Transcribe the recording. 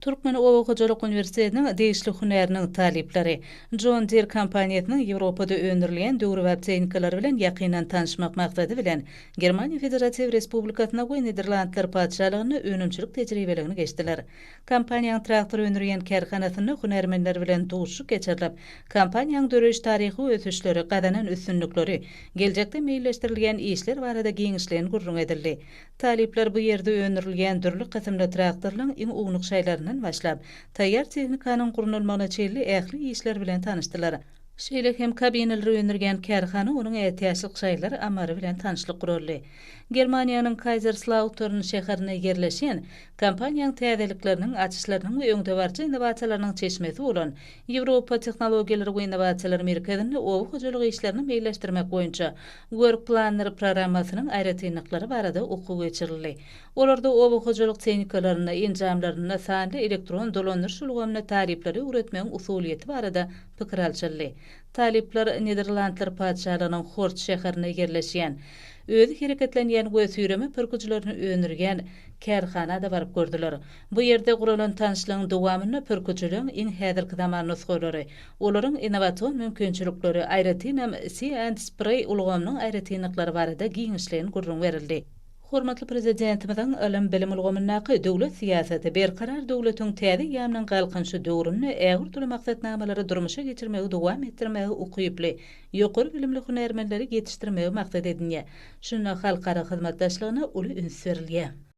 Türkmen oba hojalyk uniwersitetiniň degişli hünäriniň talyplary John Deere kompaniýasynyň Ýewropada öndürilýän döwrebap tehnikalary bilen ýakyndan tanyşmak maksady bilen, Germaniýa Federatiw Respublikasynda we Niderlandlar Patyşalygynda önümçilik tejribeligini geçdiler. Kompaniýanyň traktor öndürýän kärhanasynda hünärmenler bilen duşuşyk geçirilip, kompaniýanyň döreýiş taryhy we ösüşleri, gazanan üstünlikleri, geljekde meýilleşdirilýän işler barada giňişleýin gürrüň edildi. Talyplar bu ýerde öndürilýän dürli kysymly traktorlaryň iň ownuk şaýlaryndan başlap, taýýar tehnikanyň gurnalmagyna çenli ähli işler bilen tanyşdylar. Şeýle hem kabinalary öndürýän kärhana onuň ätiýaçlyk şaýlar ammary bilen tanyşlyk guraldy. Germaniýanyň Kaýzerslautern şäherinde ýerleşýän, kompaniýanyň täzelikleriniň, açyşlarynyň we öňdebaryjy innowasiýalarynyň çeşmesi bolan Ýewropa tehnologiýalary we innowasiýalar merkezinde oba hojalyk işlerini meýilleşdirmek boýunça Work Planner programmasynyň aýratynlyklary barada okuw geçirildi. Olarda oba hojalyk tehnikalarynda, enjamlarynda sanly elektron dolandyryş ulgamyny talyplara öwretmegiň usulyýeti barada pikir alşyldy. Talyplar Niderlandlar Patyşalygynyň Hort şäherinde ýerleşýän, özi hereketlenýän we süýreme pürküjilerini öndürýän kärhana-da baryp gördüler. Bu ýerde guralan tanyşlygyň dowamynda pürküjiligiň iň häzirki zaman nusgalary, olaryň innowasion mümkinçilikleri, aýratynam See and Spray ulgamynyň aýratynlyklary barada giňişleýin gürrüň berildi. Hormatly Prezidentimiziň ylym-bilim ulgamyndaky döwlet syýasaty Berkarar döwletiň täze eýýamynyň Galkynyşy döwründe ägirt uly maksatnamalary durmuşa geçirmegi dowam etdirmäge ukyply, ýokary bilimli hünärmenleri ýetişdirmegi maksat edinýär. Şunda halkara hyzmatdaşlygyna uly üns berilýär.